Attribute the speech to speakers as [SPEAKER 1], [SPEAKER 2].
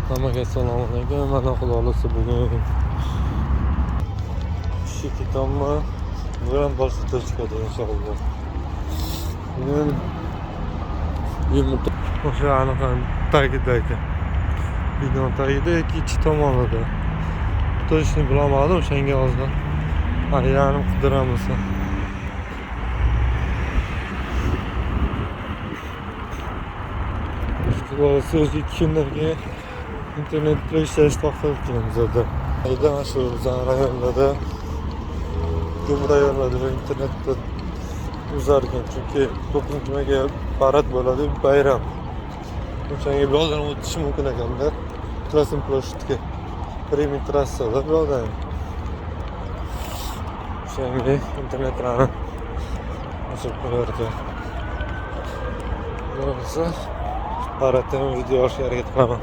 [SPEAKER 1] Hammaga assalomu alaykum. Mana, xudo xohlasa, bugun ishga ketyapman. Bugun boshqa chiqadi inshaalloh. Bugun yumurta o'sha anaqa tagida ekan. Bino tagida yoki ichi tomonida. Точно bilamadim, o'shanga hozir aylanib qidiramiz. Xudo xohlasa, o'zi 2 kundan keyin internet ishlash to'xtatgan bizada. Ayda mana shu bizani rayonlarda, ko'p rayonlarda internetda uzar ekan, chunki 9-mayga parad bo'ladi, bayram. O'shanga bu yoqdan o'tishi mumkin ekanda. Красный площадьga. Прямой trassada bu yoqdan. O'shanga internetlarni ochib qo'yar ekan. Bo'lmasa, paraddan video olishga harakat qilaman.